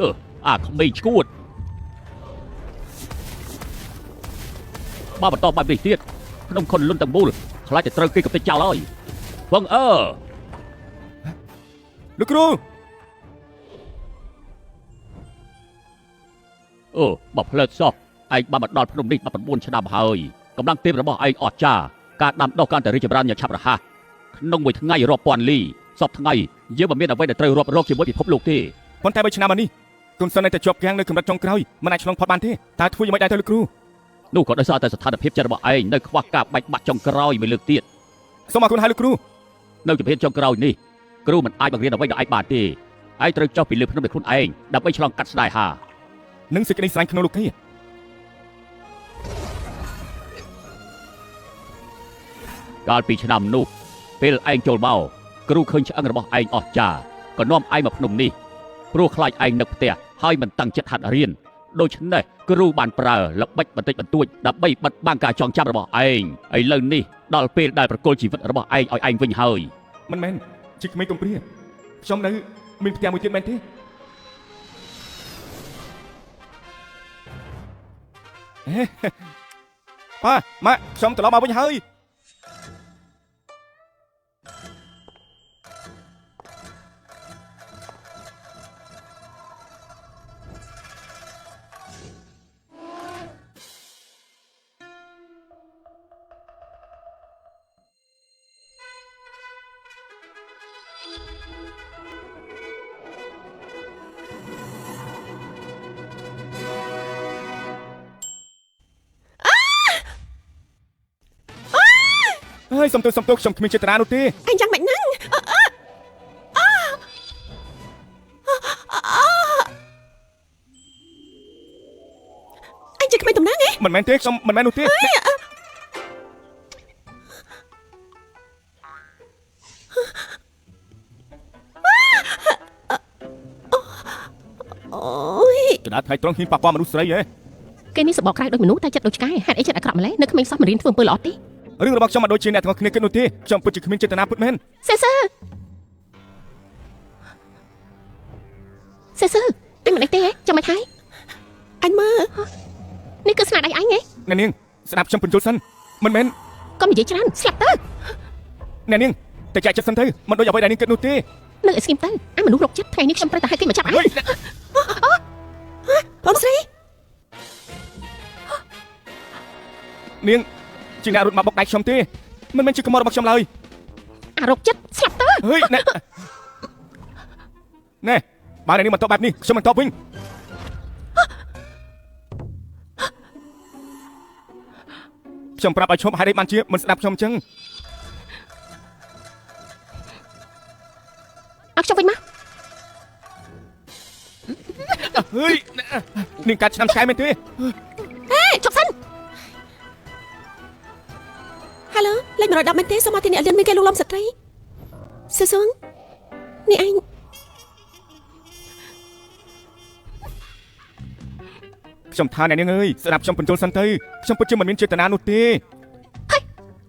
អឺអាក្មេងឈួតបើបន្តបែបនេះទៀតក្នុងខុនលុនទាំងមូលខ្លាចតែត្រូវគេកំទេចចោលហើយវងអឺ លោកគ្រូ អឺបើផ្លែតសោះឯងបានមកដល់ភ្នំនេះ19ឆ្នាំហើយកម្លាំងទេពរបស់ឯងអស្ចារ្យការដាំដុះកាន់តែរីកចម្រើនយ៉ាងឆាប់រហ័សក្នុងមួយថ្ងៃរាប់ពាន់លីសពថ្ងៃយើងមិនមានអ្វីដែលត្រូវរាប់រកជាមួយពិភពលោកទេ ប៉ុន្តែ3ឆ្នាំមកនេះគុណសិននៅតែជាប់គាំងនៅកម្រិតចុងក្រោយមិនអាចឆ្លងផុតបានទេតើធ្វើយ៉ាងម៉េចដែរទៅលោកគ្រូ នោះក៏ដោយសារតែស្ថានភាពចិត្តរបស់ឯងនៅខ្វះការបែកបាក់ចុងក្រោយមួយលើកទៀត សូមអរគុណហើយលោកគ្រូ នៅជំហានចុងក្រោយនេះគ្រូមិនអាចបង្រៀនអ្វីដល់ឯងបានទេឯងត្រូវចុះពីលើភ្នំដោយខ្លួនឯងដើម្បីឆ្លងកាត់ស្នេហា និងសេចក្តីស្រឡាញ់ក្នុងលោកី កាលពីឆ្នាំនោះពេលឯងចូលមកគ្រូឃើញឆ្អឹងរបស់ឯងអស្ចារ្យក៏នាំឯងមកភ្នំនេះព្រោះខ្លាចឯងនឹកផ្ទះហើយមិនតាំងចិត្តហាត់រៀនដូច្នេះគ្រូបានប្រើល្បិចបន្តិចបន្តួចដើម្បីបិទបាំងការចងចាំរបស់ឯងឥឡូវនេះដល់ពេលដែលប្រគល់ជីវិតរបស់ឯងឲ្យឯងវិញហើយ មិនមែនជាក្មេងកំព្រាខ្ញុំនៅមានផ្ទះមួយទៀតមែនទេអេប៉ាម៉ាក់ខ្ញុំត្រឡប់មកវិញហើយ ហើយសំទោសសំទោសខ្ញុំគ្មានចេតនានោះទេ អញយ៉ាងម៉េចហ្នឹងអញជាក្មេងតំណាងឯង មិនមែនទេខ្ញុំមិនមែននោះទេ អូយ កដាថ្ងៃត្រង់ហ៊ានប៉ះពាល់មនុស្សស្រីហ៎ គេនេះសបកក្រៅដូចមនុស្សតែចិត្តដូចឆ្កែហេតុអីចិត្តអាក្រក់ម្ល៉េះនៅក្មេងសោះមិនរៀនធ្វើអំពើល្អទេ រឿងរបស់ខ្ញុំមិនដូចជាអ្នកទាំងអស់គ្នាគិតនោះទេខ្ញុំពិតជាគ្មានចេតនាពិតមែន សេសឺសេសឺអញមិនដឹងទេហ៎ចាំមិនហើយ អញមើល នេះគឺស្នាដៃអញហ៎ អ្នកនាងស្ដាប់ខ្ញុំបញ្យល់សិនមិនមែនក ុំនិយាយច្រើនស្លាប់ទៅ អ្នកនាងតែចែកចិត្តសិនទៅមិនដូចអ្វីដែលនាងគិតនោះទេ នៅឲ្យស្ងៀមទៅអាមនុស្សរកចិត្តថ្ងៃនេះខ្ញុំត្រូវតែឲ្យគេមកចាប់អញ ហេ បងស្រី នាងជាអ្នករត់មកបុកដៃខ្ញុំទេមិនមែនជាកំហុសរបស់ខ្ញុំឡើយ អារកចិត្តស្លាប់ទៅ ហេណែណែបើអ្នកនាងបន្តបែបនេះខ្ញុំមិនតបវិញខ្ញុំប្រាប់ឲ្យឈប់ហេតុអីបានជាមិនស្ដាប់ខ្ញុំអញ្ចឹង ឲ្យខ្ញុំវិញមក ហេនាងកាត់ឆ្នាំឆ្កែមែនទេ ហេជប់សិន ហាឡូលេខ110មែនទេសូមមកទីនេះឲ្យលឿនមានគេលួងលោមស្ត្រីស៊ឺស៊ងនេះអញ ខ្ញុំថាអ្នកនាងអើយស្ដាប់ខ្ញុំបញ្យល់សិនទៅខ្ញុំពិតជាមិនមានចេតនានោះទេ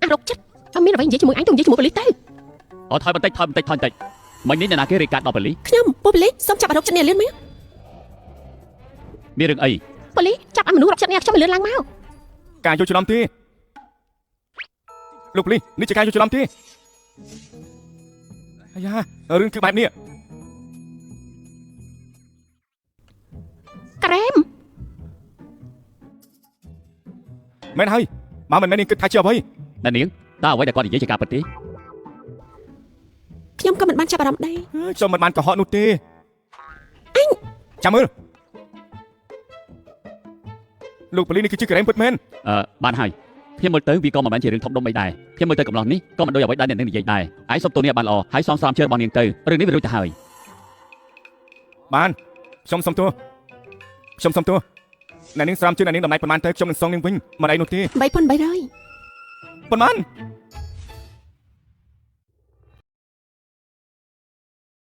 អារកចិត្តអត់មានអ្វីនិយាយជាមួយអញទៅនិយាយជាមួយប៉ូលីសទៅ អត់ថយបន្តិចថយបន្តិចថយបន្តិចមិញនេះអ្នកណាគេរាយការណ៍ដល់ប៉ូលីស ខ្ញុំពូប៉ូលីសសូមចាប់អារម្មណ៍ចិត្តនេះឲ្យលឿនមក មានរឿងអី ប៉ូលីសចាប់អាមនុស្សរកចិត្តនេះឲ្យខ្ញុំឲ្យលឿនឡើងមក ការយល់ច្រឡំទេលោកប៉ូលីសនេះជាការយល់ច្រឡំទេអាយ៉ារឿងគឺបែបនេះ ក្រែម មែនហើយបើមិនមែននាងគិតថាជាអ្វី អ្នកនាងតើអ្វីដែលគាត់និយាយជាការពិតទេ ខ្ញុំក៏មិនបានចាប់អារម្មណ៍ដែរ ខ្ញុំមិនបានកុហកនោះទេអញចាំមើលលោកប៉ូលីសនេះគឺជាក្រែមពិតមែន អឺបានហើយខ្ញុំមើលទៅវាក៏មិនមែនជារឿងធំដុំអីដែរខ្ញុំមើលទៅកំឡោះនេះក៏មិនដូចអ្វីដែលអ្នកនាងនិយាយដែរឯងសុំទោសនេះឲ្យបានល្អហើយសងស្រោមជើងរបស់នាងទៅរឿងនេះវារួចទៅហើយ បានខ្ញុំសុំទោសខ្ញុំសុំទោសអ្នកនាងស្រោមជើងអ្នកនាងតម្លៃប៉ុន្មានទៅខ្ញុំនឹងសងនាងវិញមិនអីនោះទេ 3300 ប៉ុន្មាន